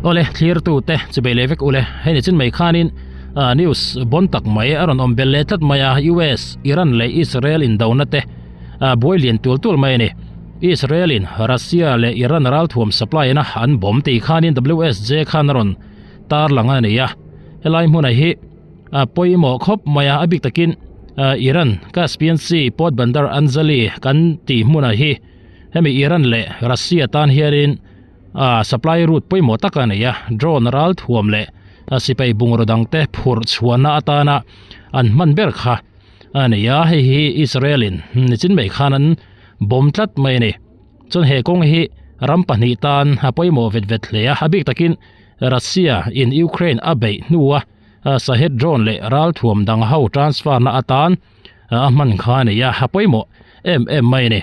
Awle thlir tute chubei leh vek ule hei ni chin mai khanin news bon tak mai a rawn awm belh leh tlat mai a US Iran leh Israel indona te buai lian tual tual mai a ni Israel in Russia leh Iran ralthuam supply na an bawm tih khanin WSJ khan a rawn tarlang a ni a helai hmunah hi a pawimawh khawp mai a a bik takin Iran Caspian Sea port Bandar Anzali kan tih hmunah hi hemi Iran leh Russia tan hianin a supply route pawimawh tak a nei a drone ral thuam leh a sipai bungraw dang te phurh chhuahna atana an hman ber kha a nei a hei hi Israel in nichin mai khan an bawm tlat mai a ni chuan he kawng hi ram pahnih tan a pawimawh vet vet hle a a bik takin Russia in Ukraine a beih hnua Shahed drone leh ral thuam dang ho transfer na atan a hman kha a nei a a pawimawh em em mai a ni.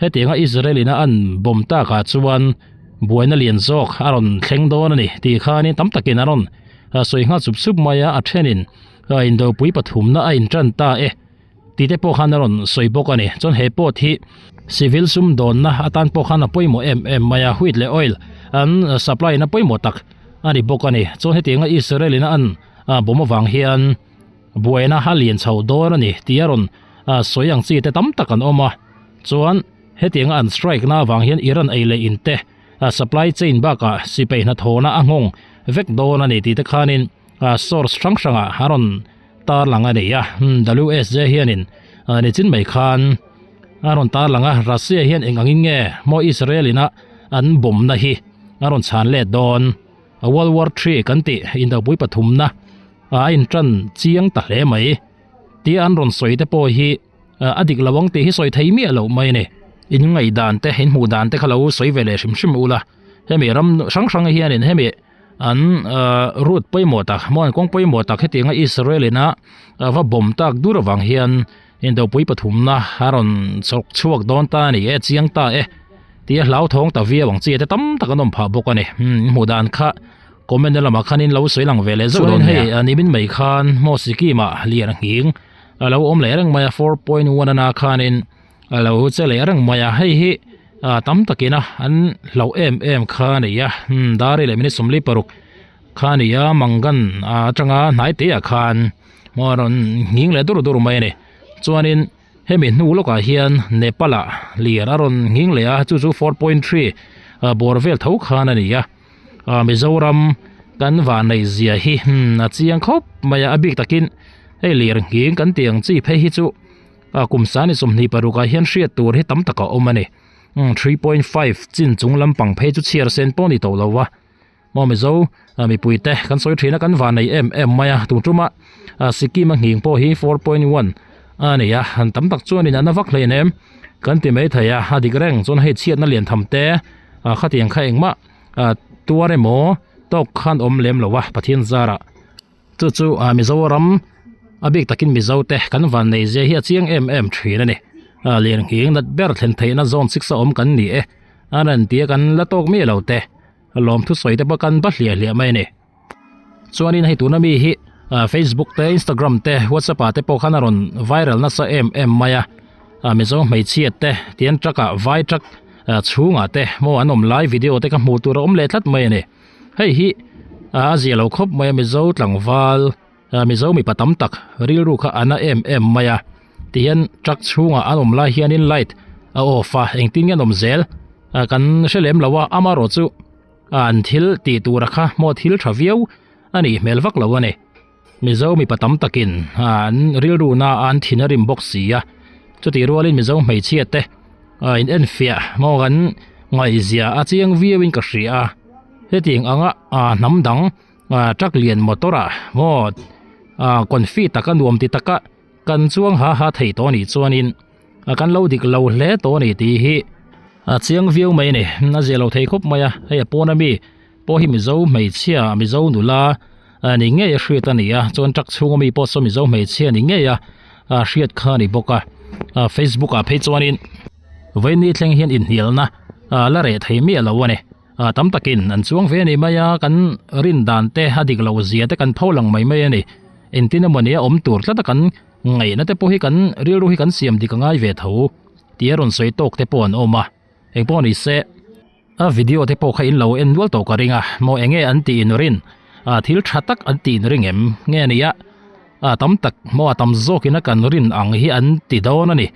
Hetianga Israel ina an bawm takah chuan buaina lian zawk a rawn thleng dawn a ni tih khanin tam takin a rawn sawi nghal sup sup mai a, a thenin indopui pathumna a intan ta e tih te pawh khan a rawn sawi bawk a ni. Chuan he pawt hi civil sumdawnna atan pawh khan a pawimawh em em mai a, wheat leh oil an supply na pawimawh tak a ni bawk a ni. Chuan hetianga Israel ina an bawm avang hian buaina a lian chho dawn a ni tih a rawn sawi ang chi te tam tak an awm a chuan hetianga an strike na avang hian Iran ei leh in te supply chain bakah sipai hnathawhna a nghawng vek dawn a ni tih te khanin source hrang hrangah a rawn tarlang a ni a WSJ hianin nichin mai khan a rawn tarlang a Russia hian eng angin nge maw Israel ina an bawmna hi a rawn chhan let dawn World War Three kan tih indopui pathumna a intan chiang ta hle mai tia an rawn sawi te pawh hi a dik lo ang tih hi sawi thei miah loh mai a ni. In ngaihdan te in hmuh dan te kha lo sawi ve leh hrim hrim ula hemi ram hrang hrang hianin hemi an route pawimawh tak maw an kawng pawimawh tak hetianga Israel ina va bawm tak dur avang hian indopui pathumna a rawn chawk chhuak dawn ta a ni e chiang ta e tia hlauthawng ta viau ang chi te tam tak an awm phah bawk a ni hmuh dan kha. Comment na lamah khanin lo sawi lang ve leh zauh dawn nia. Hei nimin mai khan maw Sikkim ah lian nghing a lo awm leh reng mai a 4.1 ana khanin a lo che leh reng mai a hei hi tam takin a an hlauh em em kha a ni a dari leh minute 46 kha a ni a Mangan atanga hnai te ah khan maw a rawn nghing leh dur dur mai a ni chuanin hemi hnu lawkah hian Nepal ah lian a rawn nghing leh a chu chu 4.3 bawr vel tho khan a ni a. Ah Mizoram kan vanneih zia hi hmm a chiang khawp mai a a bik takin hei lir nghing kan tih ang chi phei hi chu ah kum sani 26 ah hian hriat tur hi tam tak a awm a ni hmm 3.5 chin chung lampang phei chu chhiar sen pawh a ni tawh lo a maw Mizo mipui te kan sawi thin a kan vanneih em em mai a tun tuma ah Sikkim a nghing pawh hi 4.1 a ni a han tam tak chuanin an a vak hleinem kan ti mai thei a a dik reng chuan hei chhiatna lian tham te ah khatiang kha engmah ah tuar emaw tawk khan awm lem lo a Pathian zarah chu chu ah Mizoram a bik takin Mizo te kan van nei zia hi a chiang em em thin a ni ah lian nghing nat ber thlen theihna zone six a awm kan ni e a rawn tia kan la tawk miah lo te lawm thusawi te pawh kan va hliah hliah mai a ni. Chuanin hei tuna mi hi Facebook te Instagram te WhatsApp ah te pawh khan a rawn viral nasa em em mai a Mizo hmeichhia te tian truck ah vai truck chhungah te maw an awm lai video te kha hmuh tur a awm leh tlat mai a ni hei hi a zia lo khawp mai a Mizo tlangval Mizo mipa tam tak rilru kha a na em em mai a tihian truck chhungah an awm lai hianin light a off a engtin nge an awm zel kan hre lem lo a amaherawhchu. An thil tih tura kha maw thil tha viau a nih hmel vak lo a ni. Mizo mipa tam takin an rilruna an thin a rim bawk si a, chutih rualin Mizo hmeichhia te in enfiah maw kan ngaihzia a chiang viauin ka hria a. Hetiang anga hnam dang truck lian motor ah maw confi taka nuam ti taka kan chuang ha ha thei tawh a nih chuanin kan lo dik lo hle tawh a ni tih hi a chiang viau mai a ni a zia lo thei khawp mai a hei a pawn ami pawh hi mizo hmeichhia mizo nula ni ngei a hriat a ni a chuan truck chhung ami pawh saw mizo hmeichhia ni ngei a hriat kha a ni bawk a facebook ah phei chuanin vawiin thleng hian inhnialna la reh thei miah lo a ni. Ah tam takin an chuang ve a ni mai a, kan rin dan te a dik loh zia te kan pho lang mai mai a ni. Engtin emaw nia awm tur tlat a kan ngaihna te pawh hi kan rilru hi kan siam dik a ngai ve tho tih a rawn sawi tawk te pawh an awm a, engpawh ni se. A video te pawh kha in lo en nual tawh ka ring a, maw enge an tih in rin? Ah thil tha tak an tih in ring em? Nge nia? Ah tam tak maw a tam zawkin a kan rin ang hi an ti dawn a ni.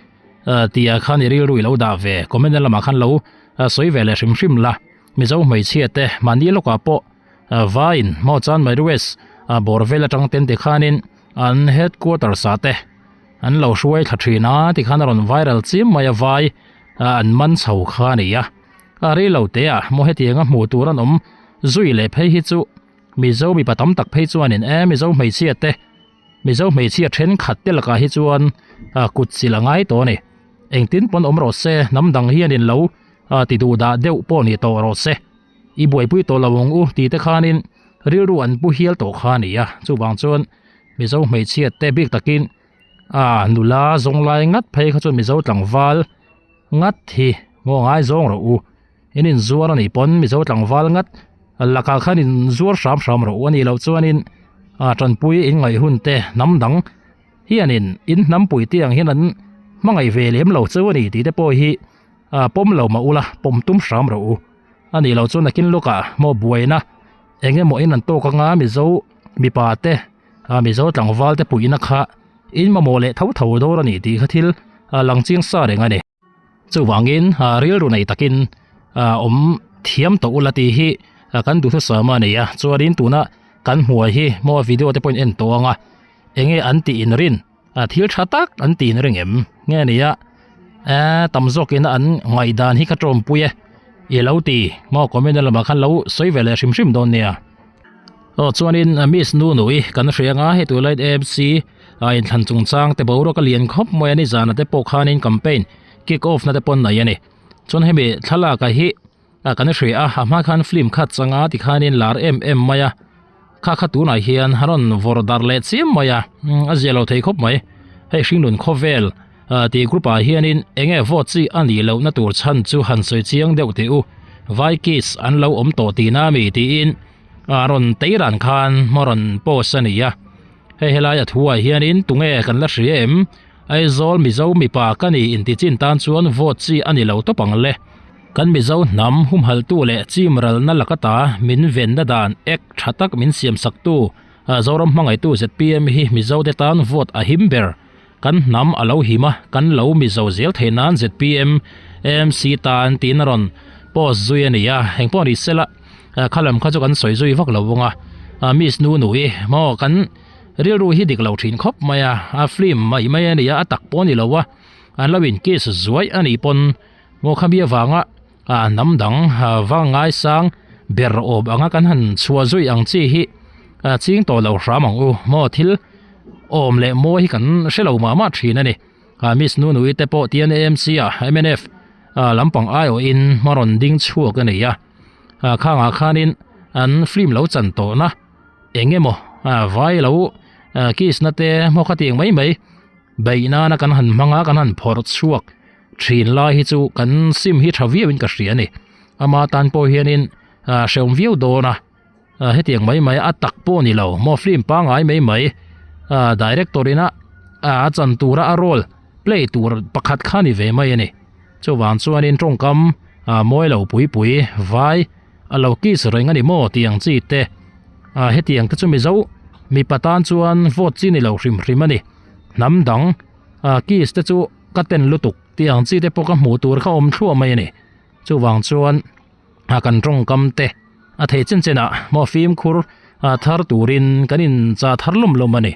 Ah tih ah khan i rilru i lo dah ve, comment na lamah khan lo sawi ve leh hrim hrim la. Mizo hmeichhia te mahni lawkah pawh vaiin maw chuan Mairues bawr vel atang ten tikhanin an headquarters ah te an lo hruai thla thin a tikhan a rawn viral chiam mai a vai an man chho kha a ni a a rei lo te ah maw hetianga hmuh tur an awm zui leh phei hi chu Mizo mipa tam tak phei chuanin e Mizo hmeichhia te Mizo hmeichhia thenkhat te lakah hi chuan kut chilh a ngai tawh a ni engtin pawn awm rawh se hnam dang hianin lo ti duh dah deuh pawh ni tawh rawh se i buaipui tawh lo ang u tih te khanin rilru an pu hial tawh kha a ni a chuvang chuan Mizo hmeichhia te bik takin ah nula zawng lai ngat phei kha chuan Mizo tlangval ngat hi maw ngai zawng rawh u in inzuar a nih pawn Mizo tlangval ngat lakah khan inzuar hram hram rawh u a nih loh chuanin ah tanpui in ngaih hun te hnam dang hianin in hnampui te ang hian an hmangaih ve lem lo cheu a ni tih te pawh hi ah pawm lo mah ula pawm tum hram rawh u a nih loh chuan nakin lawkah maw buaina eng emaw in an tawk anga Mizo mipa te ah Mizo tlangval te puihna kha in mamawh leh tho tho dawr a ni tih kha thil ah lang chiang sa reng a ni. Chuvangin ah rilru nei takin ah awm thiam tawh ula tih hi kan duhthusam a ni a chuanin tuna kan hmuai hi maw video te pawhin en tawh ang a eng nge an tih inrin ah thil tha tak an tih inring em nge nia eh tam zawkin an ngaihdan hi ka tawmpui e i lo ti maw comment na lamah khan lo sawi ve leh hrim hrim dawn nia. Aw chuanin Miss Nunui kan hria anga hei tûr Light AMC a inthlan chungchang te boruak a lian khawp mai a ni zana te pawh khanin campaign kick off na te pawh an nei a ni. Chuan hemi thlalak ah hi ah kan hria a a hma khan film khat changa tikhanin lar em em mai a kha kha tunah hian a rawn vawrh darh leh chiam mai a a zia lo thei khawp mai. Hei hringnun khawvel ah tih group ah hianin eng nge vote chi a nih loh na tur chhan chu han sawi chiang deuh teh u Vaikis an lo awm tawh tihna a mi tiin a rawn teiran khan a rawn post a ni a hei helai a thuah hianin tunge kan la hria em Aizawl Mizo mipa ka ni inti chin tan chuan vote chi a ni lo tawp ang le kan Mizo hnam humhaltu leh chim ralna lakata min venna dan ek tha tak min siam saktu Zoram hmangaihtu zpm hi Mizo te tan vote a him ber kan hnam a lo him a kan lo Mizo zel theih nan zpm AMC tan tiin a rawn post zui a ni a engpawh ni sela kha lam kha chu kan sawi zui vak lo vawng a miss nu nui maw kan rilru hi dik lo thin khawp mai a a film mai mai a ni a a tak pawh a ni lo a an lo in kiss zuai a nih pawn maw khami avanga ah hnam dang va ngaisang ber awm anga kan han chhuah zui ang chi hi ah ching tawh lo hram ang u maw thil awm leh mawi hi kan hre lo mah mah thin a ni ah miss nu nui te pawh tian amc ah mnf ah lampang aiawhin hma rawn ding chhuak a ni a ah khangah khanin an film lo chan tawhna eng emaw ah vai lo ah kiss na te maw khatiang mai mai beih nana kan han hmang a kan han phawrh chhuak thin lai hi chu kan sim hi tha viau in ka hria a ni ama tan pawh hianin ah hrehawm viau dawn a ah hetiang mai mai a tak pawh a ni lo maw film pangngai mai mai ah director ina ah a chan tura a role play tur pakhat kha a ni ve mai a ni chuvang chuanin tawngkam ah mawi lo pui pui vai a lo kiss reng a ni maw tih ang chi te ah hetiang te chu mizo mipa tan chuan vote chi ni lo hrim hrim a ni hnam dang ah kiss te chu ka ten lutuk tih ang chi te pawh ka hmuh tur kha awm thluah mai a ni chuvang chuan ah kan tawngkam te a thei chen chen ah maw fimkhur ah thar turin kan in chah thar lawm lawm a ni.